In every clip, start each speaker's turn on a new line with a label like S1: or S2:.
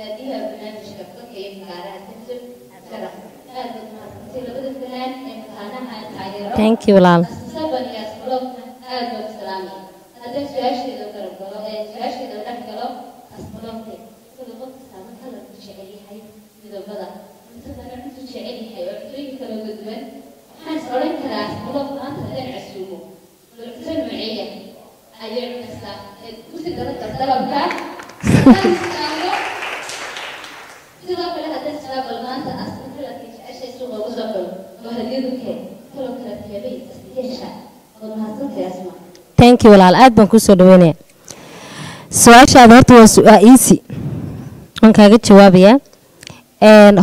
S1: Daadiyaha barnaamijka Fanka iyo Fakaaraha Samsam Sharaf, aad baad mahadsantay. Labada fanaan ee mataanaha taageero.
S2: Thank you, walaal.
S1: Saban iyo Asmalove aad baan u salaamay. Haddaan su-aasheeda u garab galo ee su-aasheeda u dhex galo Asmalove, sida qof kastaaba colorku jecel yahay, midabada, cuntadana cuntu jecel yahay oo cuntooyin kala duwan, waxaan is odhan karaa Asmalove maanta haddaan casuumo, bal cunto nooceeya ayay cunaysaa ee kusii daran dalabka haddaan istaagno? Sidoo kale haddaan israa bal maanta Asma colorkii jeceshay suuqa ugu soo galo oo hadiyad u keen, talo kala keebay Asma yeesha? Waad mahadsantahay, Asma.
S2: Thank you, walaal, aad baan kusoo dhaweynaya su-aashaada. Horta waa easy, waan kaaga jawaabayaa.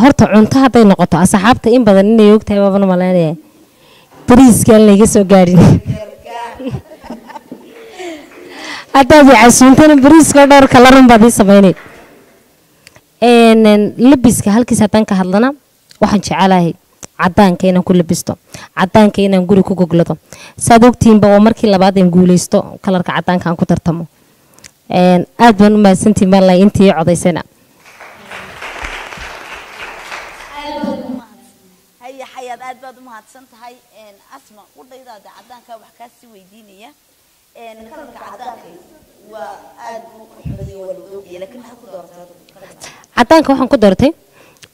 S2: Horta cunto hadday noqoto, asxaabta in badan inay ogtahay baaban malaynaya, bariiskaan layga soo gaadhin. Haddaad i casuuntana bariiska dhowr colorun baad ii samaynay. Labiska halkiis haddaan ka hadlana, waxaan jecelahay cadaanka inaan ku labisto, cadaanka inaan guri ku goglado. Saad ogtihiinba, oo markii labaad aan guuleysto colorka cadaanka aan ku tartamo. Aad baan u mahadsantihiin baan lahay intii ii codaysana.
S3: Aad baad u mahadsan haya Xayaad, aad baad u mahadsan tahay. Asma qudhaydaada cadaanka wax kaa sii weydiinaya. Colorka cadaanka waa aad buu u qurux badan yahay, waa la ogyahay, laakiin maxaad ku dooratay adigu colorka?
S2: Cadaanka waxaan ku doortay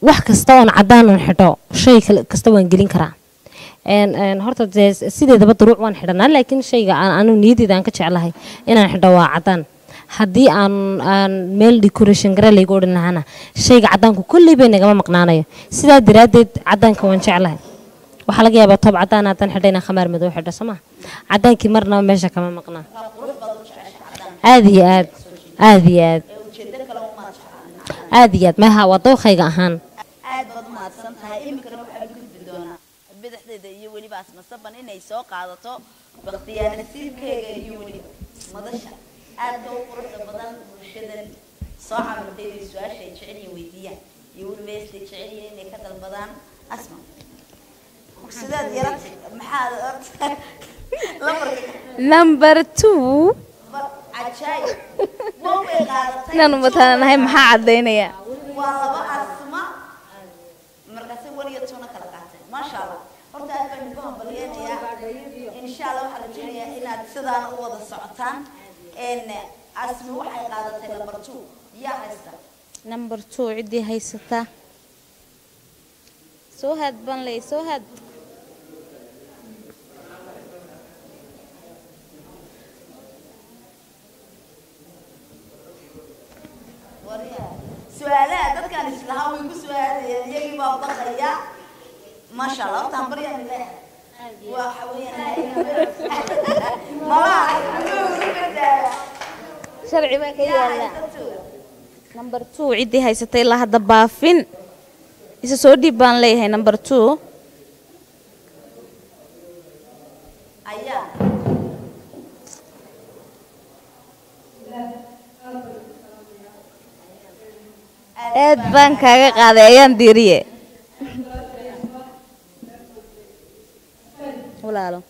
S2: wax kasta oon cadaan oon xidho, shay kasta waan gelin karaa. Een een horta dee sideedaba duruuc waan xidhanaa, laakiin shayga aan anu niyadeyda aan ka jeclahay inaan xidho waa cadaan. Haddii aan meel decoration gare laygu odhan lahaana, shayga cadaanku kolley bay nagama maqnaanayo. Sidaa daraaddeed cadaanka waan jeclahay. Waxaa laga yaabaa toob cadaan haddaan xidho inaan khamaar madow xidho, soo ma cadaankii marnaba meesha kama maqnaa.
S3: Waa qurux baad u jecesha cadaanka?
S2: Aad iyo aad, aad iyo aad.
S3: Ee ujeedo kale umaad jeclaan?
S2: Aad iyo aad, maha waa dookhayga ahaan.
S3: Aad baad u mahadsan tahay. Iminkana waxaa gudbi doonaa bidixdeeda iyo weliba Asma Saban inay soo qaadato bakhtiyaa nasiibkeega iyo weliba madasha aadka u quruxda badan, bulshadan soo camirtay inay su-aasha ay jecel yihiin weydiiyaan iyo weliba heestay jecel yihiin inay ka dalbadaan. Asma, sidaad yaratay, maxaad horta lambarka?
S4: Number 2.
S3: Bal cajaayib, waa way qaadatay.
S4: Inaan mataanahay maxaa caddaynaya?
S3: Waa laba Asma, markaasi 1 iyo 2na kala qaatay. Maasha Allah, horta aad baan idinku hambalyeynayaa. Insha Allah waxaan rajeynayaa inaad sidaan u wada socotaan. Asma waxay qaadatay number 2. Yaa haysta
S4: number 2? Ciddii haysataa soo haad baan ley, soo haad.
S3: Warya, su-aalaha dadkaan islahaa way ku su-aalayaan, iyagii baa baqaya. Maasha Allah, horta hambalyaan leeyahay. Waxa weeyaan malaha
S4: Sharci baa ka
S3: yaa
S4: yaala.
S3: Haysta 2.
S4: Number 2 ciddii haysatay ilaa hadda baafin, isa soo dhiib baan leeyahay number 2.
S3: Ayaa
S4: Aad baan kaaga qaaday, ayaan diiriye walaalo.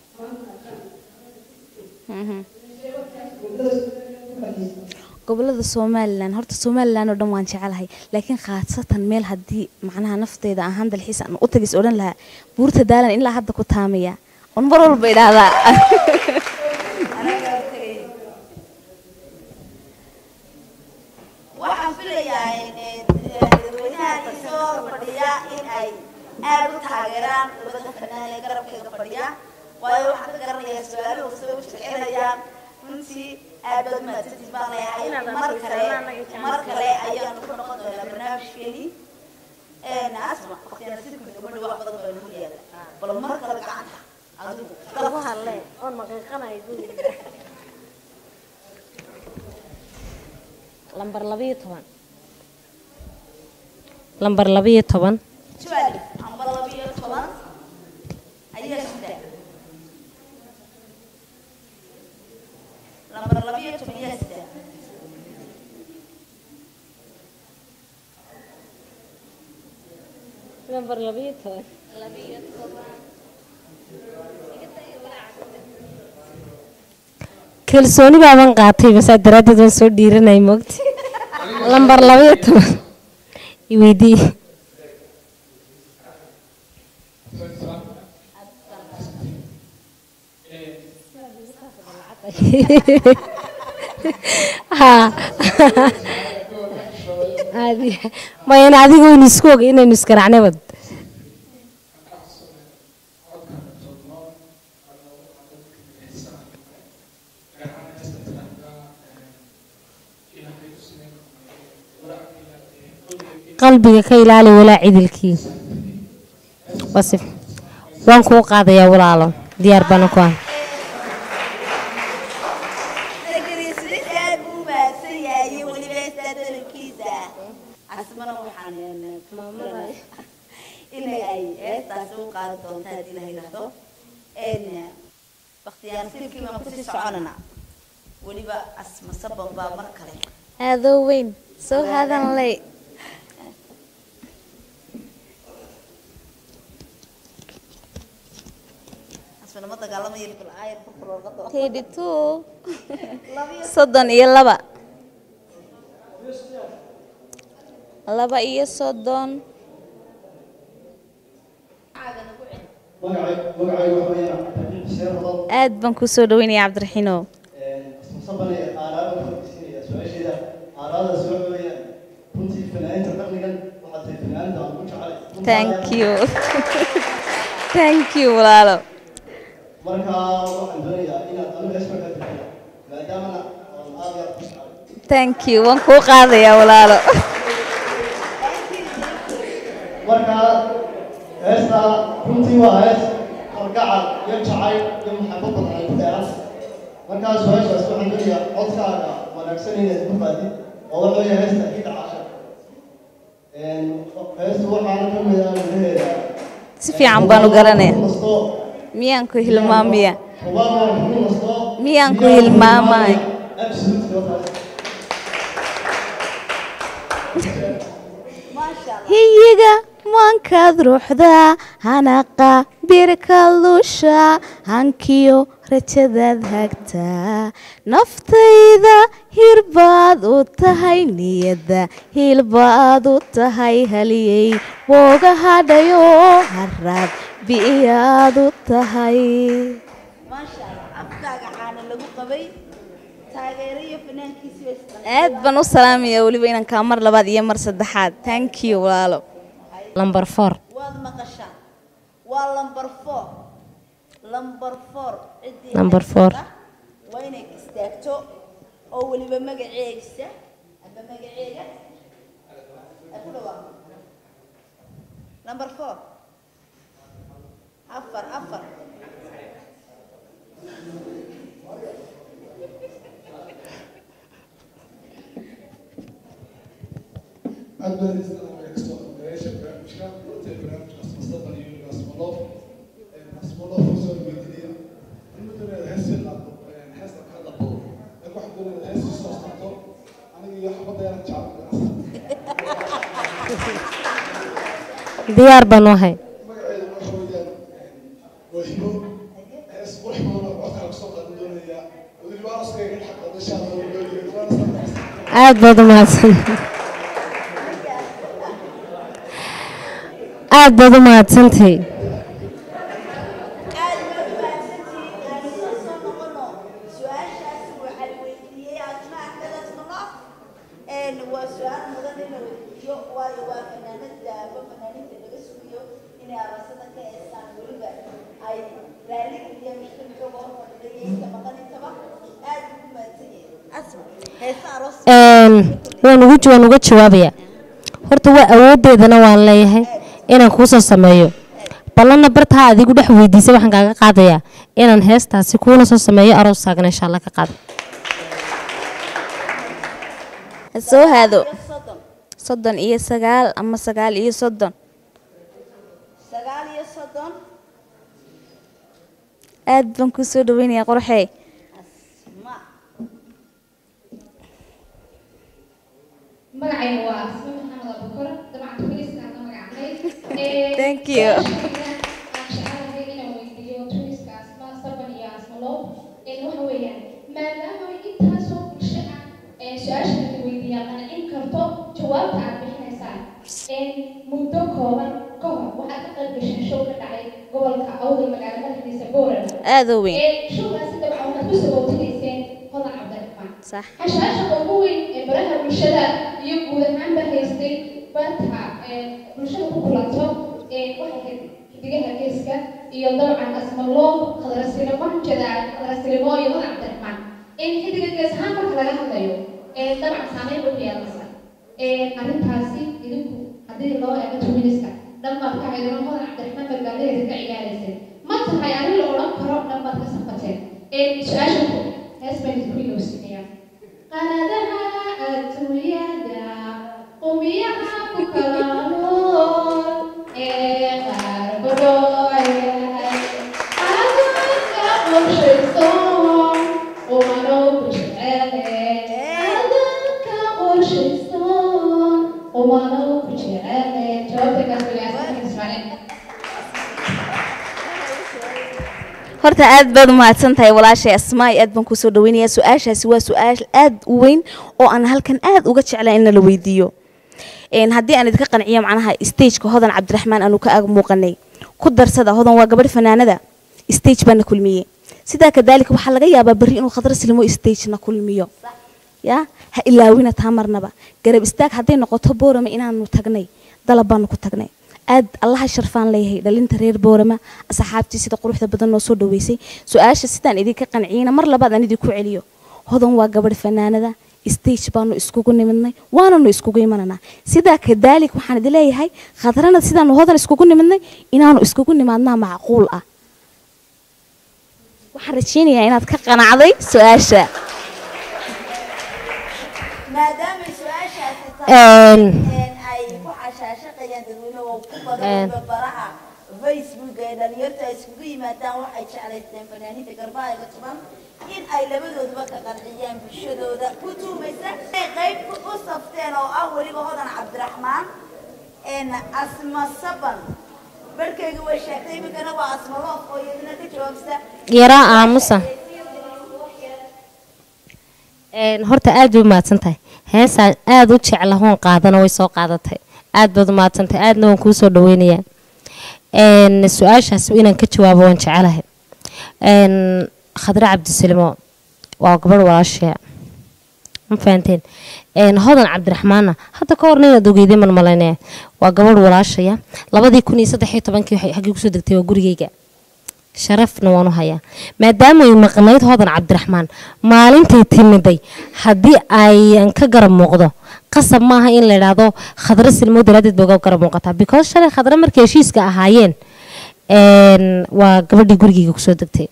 S4: Gobolada Somaliland, horta Somaliland oo dhan waan jecelahay, laakiin khaasatan meel haddii macnaha nafteyda ahaan dalxiis aan u tagis odhan lahaa, buurta Daalan ilaa hadda ku taamaya on mar walba idhaahdaa.
S3: Anagaa u tegay. Waxaan filayaa dadweynaha isoo fadhiya in ay aad u taageeraan labada fanaan ee garabkayga fadhiya, waayo waxaan ka garanayaa su-aaluhu sida u jilcinayaan. Runtii aad baad mahadsantiid baan leeyahay. Mar kale, mar kale ayaanu ku noqon doonaa barnaamijkeenii. Asma, waqtiga nasiibka gabadha wax badan baa nagu yaala. Bal mar kale gacanta adigu
S2: Lagu hadle oon maqiiqanayo. Lambar 12, lambar 12.
S3: 12 amba 12 ayaa sidaa. Lambar 12 ayaa sidaa.
S2: Lambar 12. Kalsooni baaban qaatay, basaa daraaddeed waan soo dhiiranay. Moogti lambar 12. Iweydii. Ha. Maya, adigu waynu isku og inaynu isgaraacnay bad. Qalbiga ka ilaali walaa cidilkii wasif. Waan kuu qaadayaa walaalo, diyaar baan ku ah.
S3: Sakariye aad buu u mahadsan yahay iyo weliba heestaa dalankiisa. Asmana waxaan inay ay heestaasi u qaadi doonto haddii la yidhaahdo. Bakhtiyaar nasiibkii baan kusii soconana, weliba Asma Saban baa mar kale.
S4: Aadoo weyn soo haadan ley.
S3: Asmana ma dagaalamayo bilcaayar furfur warqada.
S4: 32, 32, 32.
S5: Magacaygu waxa weeyaan Cabdiraxiin Xuseen Rodol.
S4: Aad baan kuu soo dhaweynaya Cabdiraxiinow.
S5: Asmasabane aaraada ku horeysiinaya su-aasheeda. Aaraadaas waxa weeyaan, runtii fanaaniinta qarnigan waxaad tahay fanaaniinta aan ku jecelay.
S4: Thank you, thank you walaalo.
S5: Marka waxaan doonayaa inaad anigu hees markaa tirtida, maadaamana aan aad iyo aad ku jecelay.
S4: Thank you, waan kuu qaadayaa walaalo.
S5: Marka heesta runtii waa hees kalgacal iyo jacayl iyo maxabad badan ay ku dheeran. Markaa su-aashaas waxaan doonayaa codkaaga wanaagsan inaad ku qaadid, oo waxa weeye heesta Hidda Caasha. Heestu waxaana ka mid ah gudaheeda
S4: Si fiican baan u garanaya.
S5: Nasto.
S4: Miyaan ku hilmaamiya?
S5: Hubaal waan kugu nasto.
S4: Miyaan ku hilmaamay?
S5: Absolutely, waa taas.
S3: Maasha Allah.
S4: Hiyiga maankaad ruuxda hanaqa birka lusha, hankiyo rajadaad hagtaa, naftayda hirbaad u tahay, niyadda hiilbaad u tahay, haliyey booga hadhayo haraad bi'iyaad u tahay.
S3: Maasha Allah, afkaaga caana lagu qabay. Taageero iyo fanaankiisi way isqanciyeen.
S4: Aad baan u salaamaya weliba inankaa mar labaad iyo mar saddexaad. Thank you walaalo.
S2: Number 4.
S3: Waad maqashaan, waa number 4, number 4 ciddii
S2: Number 4.
S3: haysata waa inay istaagto oo weliba magaceegisa amba magaceega ay ku dhawaaqo. Number 4, 4, 4.
S6: Aad baan idin kasoo qaybgalayaasha barnaamijka. Runtii barnaamijka Asmastaqal iyo Asmalof, Asmalof soo weydiinaya in muddo inaad hees sii qaado, heesta ka dhaqo, laakiin waxaan doonaya inaad hees sii soo saarto aniga iyo xabadda yaran jecel.
S2: Diyaar baan u ahay.
S6: Magaceedu waxa weeyaan waa Hibo. Hees qurux badan oo codka kusoo qaadan doonaya, weliba arooskayga in xaqada insha Allah doonaya.
S2: Aad baad u mahadsan, aad baad u mahadsantahay.
S3: Aad baad u mahadsantihiin. Aanu ka soo noqono su-aashaasi waxaa la weydiiyey Asma Axmed Asmalof. Waa su-aal mudan in la weydiiyo, waayo waa fanaanada aba fanaaniinta laga sugiyo inay aroosada ka heestaan, weliba ay raali geliyaan mujtamacooga hor fadhida iyo inta maqan intaba. Aad buu ku mahadsan yahay. Asma, heesa aroos.
S2: Waan uga jawaabayaa. Horta waa awooddeedana waan leeyahay inaan kuu soo sameeyo ballanna. Bartaa adigu dhex weydiisay waxaan kaaga qaadayaa inaan heestaasi kuuna soo sameeyo, aroosaagana insha Allah ka qaado.
S4: Ha soo haado.
S3: 30.
S4: 39 ama 39.
S3: 39.
S4: Aad baan kuu soo dhaweynayaa qorxey.
S3: Asma.
S1: Magacayga waa Asma Maxamed Abukar, dabcan twins-kaan la magacnay.
S4: Thank you.
S1: Aan jecelahay inaan weydiiyo twins-ka Asma Saban iyo Asma Loob waxa weeyaan, maadaama intaasoo bulsho ah su-aasha la weydiiyaa qancin karto jawaabta aad bixinaysaan. Muddo kooban ka hor waxaad ka qayb gashay show ka dhacay gobolka Awdal, magaalada madaxdiisa Boorama.
S4: Aada u weyn.
S1: Showgaasi dabcan waxaad ku sagootinayseen Hodan Cabdiraxmaan.
S4: Sax.
S1: Xashaashaqa ugu weyn ee baraha bulshada iyo guud ahaanba haystay barta bulshada ku kulanto waxay ahayd xidigaha geeska iyo dabcan Asmaloo Khadrasilimo, waxaan jeedaa Khadrasilimo iyo Hodan Cabdiraxmaan. Xidiga gees ahaan marka laga hadlayo, dabcan saameyn bay ku yeelanaysaa arrintaasi. Idinku haddii loo eego tuministka dhan baad ka haydano, Hodan Cabdiraxmaan badbaadaheeda ka ciyaaraysay, ma tahay arrin la odhan karo dhan baad ka safateen? Su-aasha ku hees baan idinku ilowsiinayaa. Qaladaha adduunyada qumiyaha ku kala nool ee qaar badhooyahay adunka qorshayso qumanow ku jecele, adunka qorshayso qumanow ku jecele. Jawaabta kaas weligaa Ismaaciil.
S4: Horta aad baad u mahadsan tahay walaashay Asmaay, aad baan kusoo dhaweynayaa. Su-aashaasi waa su-aal aad u weyn oo aan halkan aad uga jeclaa in nala weydiiyo. Haddii aan idinka qanciyo, macnaha stageka Hodan Cabdiraxmaan aanu ka ag muuqanay ku darsada, Hodan waa gabadh fanaanada, stage baana kulmiyey. Sidaa kadaalika waxaa laga yaabaa berri inuu Khadra Silimo stagena kulmiyo. Ya ha ilaawina taa marnaba. Garab istaag hadday noqoto, Boorama inaanu tagnay dalab baanu ku tagnay. Aad Allaha sharfaan leeyahay dhalinta reer Boorama, asxaabtii sida quruxda badan noo soo dhaweysay. Su-aasha sidaan idinka qanciyeyna mar labaad aan idinku celiyo, Hodan waa gabadh fanaanada, stage baanu iskugu nimidnay waananu iskugu imananaa. Sidaa kadaalik waxaan idin leeyahay, Khadrana sidaanu Hodan iskugu nimidnay inaanu iskugu nimaadnaa macquul ah. Waxaan rajeynayaa inaad ka qanacday su-aasha.
S3: Maadaamay su-aashaasi tahay ay ku xashaashaqayaan dadweyne oo ku badan baraha Facebook ee dhalinyarta ay iskugu yimaadaan, waxay jeclaysteen fanaaniinta garbaha iga tuban in ay labadooduba ka qanciyaan bulshadooda ku tuumaysa inay qayb u safteen oo ah weliba Hodan Cabdiraxmaan. Asma Saban barkayga way sheegtay, iminkana waa Asma Loof oo iyaduna ka jawaabsa.
S2: Yaraa aamusa. Horta aad bay u mahadsan tahay, heesaan aada u jeclahoon qaadana way soo qaadatay. Aad baad u mahadsan tahay, aadna waan kuu soo dhaweynayaa. Su-aashaas inaan ka jawaabo waan jecelahay. Khadre Cabdisilimo waa gabadh walaashaya, ma fahanteen? Hodan Cabdiraxmaanna hadda ka horna inaad ogeyday man malaynaya, waa gabadh walaashaya. 2013-kii waxay xaggii kusoo degtay waa gurigeyga, sharafna waan u hayaa. Maadaama ay maqnayd Hodan Cabdiraxmaan, maalintay timiday haddii ayan ka garab muuqdo, qasab maaha in la idhaahdo Khadre Silmo daraaddeed bay uga garab muuqataa, because shalay Khadre markay heshiiska ahaayeen waa gabadhii gurigeyga kusoo degtay.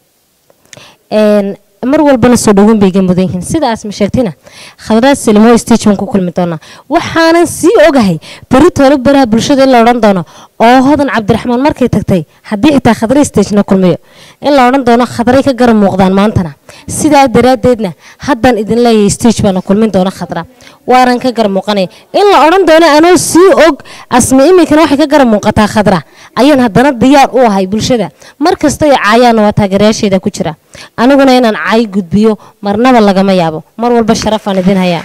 S2: Mar walbana soo dhaweyn bay iga mudan yihiin. Sidaas ma sheegtayna, Khadra Silimo stage baan ku kulmi doonaa. Waxaanan sii ogahay beri toole baraha bulshada in la odhan doono oo Hodan Cabdiraxmaan markay tagtay, haddii xitaa Khadra stagena kulmiyo, in la odhan doono Khadray ka garab muuqdaan maantana. Sidaa daraaddeedna haddaan idin leeyahay stage baana kulmin doona Khadra, waanan ka garab muuqanaya. In la odhan doono anoo sii og Asmi iminkana waxay ka garab muuqataa Khadra, ayaan haddana diyaar u ahay. Bulshada mar kasta ay caayaanna waa taageerayaasheeda ku jira, aniguna inaan caay gudbiyo marnaba lagama yaabo. Mar walba sharafaan idin hayaa.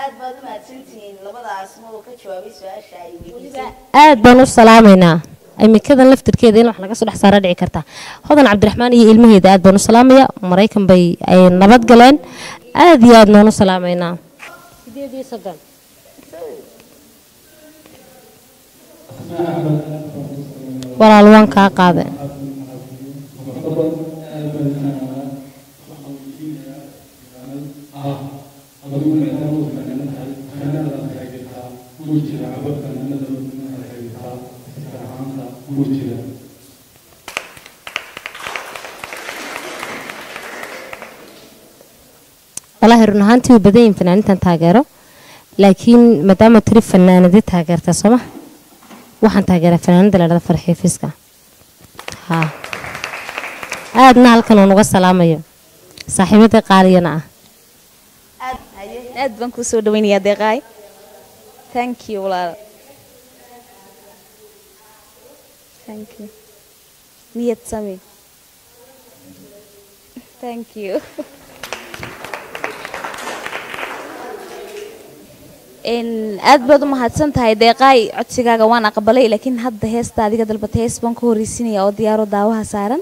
S3: Aad baad u mahadsantihiin labada Asmo oo ka jawaabay su-aasha ay weydiisay.
S2: Aad baan u salaamaynaa. Imikadan laftirkeeda in wax laga soo dhex saara dhici karta. Hodan Cabdiraxmaan iyo ilmaheeda aad baan u salaamaya. Maraykan bay ay nabad galeen, aad iyo aad noonu salaamaynaa. 38. Walaal waan kaa qaaday. Walaahi run ahaantii way badan yihiin fanaanintan taageero, laakiin maadaama tiri fanaanadi taageerta sooma, waxaan taageeraa fanaanada la dhahda Farxiifiska. Haa, aadna halkan oon uga salaamayo saaxiibada qaaliyana ah.
S3: Aad haye.
S4: Aad baan kuu soo dhaweynayaa Deeqaay, thank you walaal, thank you, niyad sami, thank you. Aad baad u mahadsan tahay Deeqaay, codsigaaga waan aqbalay, laakiin hadda heesta adiga dalbatay hees baan ku horreysiinaya oo diyaaro daawaha saaran.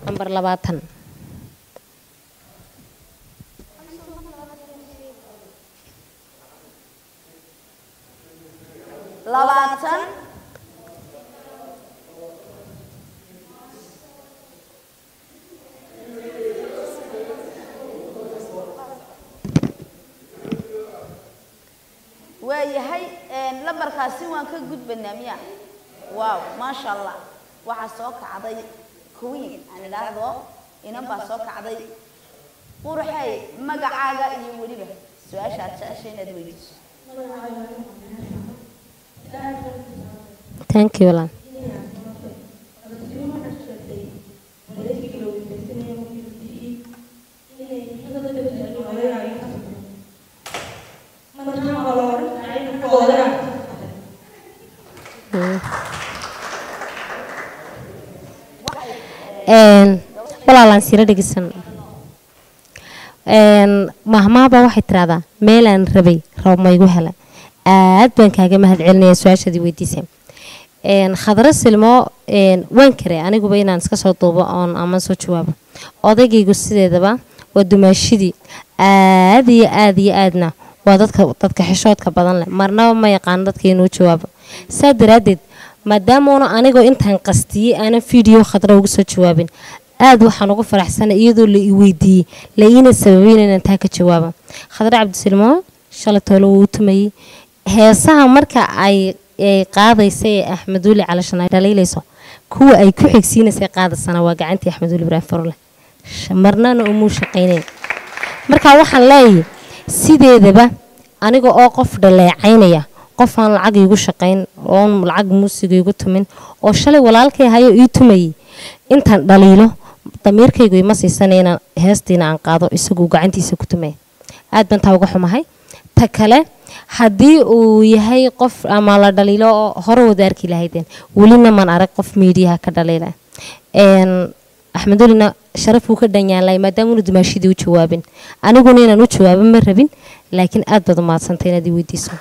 S2: Nambar 20.
S3: 20. Waayahay, lambarkaasi waan ka gudbanaa miya? Wow, maasha Allah, waxaa soo kacday queen aan idhaahdo, inan baa soo kacday. Qurxey, magacaaga iyo weliba su-aasha aad jeceshay inaad weydiiso.
S2: Thank you walaal. Walaalaan sira dhegeysan. Mahmaaba waxay tiraahdaa meelaan rabay roob maygu hela. Aad baan kaaga mahad celinaya su-aashaadii weydiisay. Khadra Silmo, waan karay aniguba inaan iska soo duubo oon ama soo jawaabo. Odaygaygu sideedaba waa dumaashidii, aad iyo aad iyo aadna waa dadka xishoodka badan leh, marnaba ma yaqaano dadka inuu jawaabo. Saa daraaddeed, maadaama una anigoo intaan qastiyey aanan video Khadra ugu soo jawaabin, aad waxaan ugu faraxsanay iyadoo la i weydiiyey la iina sababeyn inaan taa ka jawaabo. Khadra Cabdisilmo shalay toole wuu u tumayey heesaha marka ay qaadaysa ee Axmed Weli Calashan ay dhaliilayso, kuwa ay ku xigsiinaysay qaadaysana waa gacantii Axmed Weli Ibraahim Farole, marnana umuu shaqaynayn. Marka waxaan leeyahay, sideedaba aniga oo qof dhaleecaynaya, qof aan lacag iigu shaqayn oon lacag muusiga iigu tumin oo shalay walaalkay hayo ii tumayay, intaan dhaliilo damiirkaygu ima siisanay inaan heestiina aan qaado isaguu gacantiisa ku tumaya. Aad baan taa uga xumahay. Ta kale, haddii uu yahay qof ama la dhaliilo oo hore wada arki lahaydeen, welina maan arag qof miidiyaha ka dhaliila. Axmed Welina sharaf uu ka dhanyaalay maadaama unu dumaashidii u jawaabin, aniguna inaan u jawaabo ma rabin, laakiin aad baad u mahadsantay inaad i weydiiso.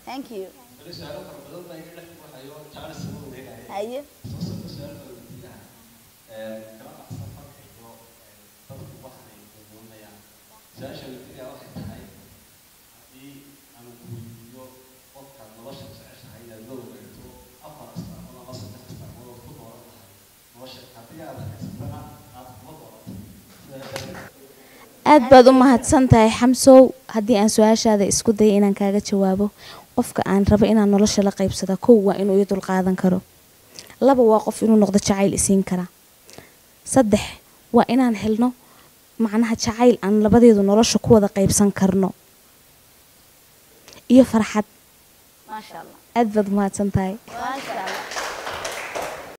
S3: Thank you. Haye.
S4: Aad baad u mahadsan tahay Xamsow. Haddii aan su-aashaada isku daya inaan kaaga jawaabo, qofka aan rabo inaan nolosha la qaybsada, kow waa inuu ii dulqaadan karo, laba waa qof inuu noqdo jacayl isiin kara, saddex waa inaan helno macnaha jacayl aan labadeedu nolosha ku wada qaybsan karno iyo farxad.
S3: Maasha Allah.
S4: Aad baad u mahadsan tahay.
S3: Maasha Allah.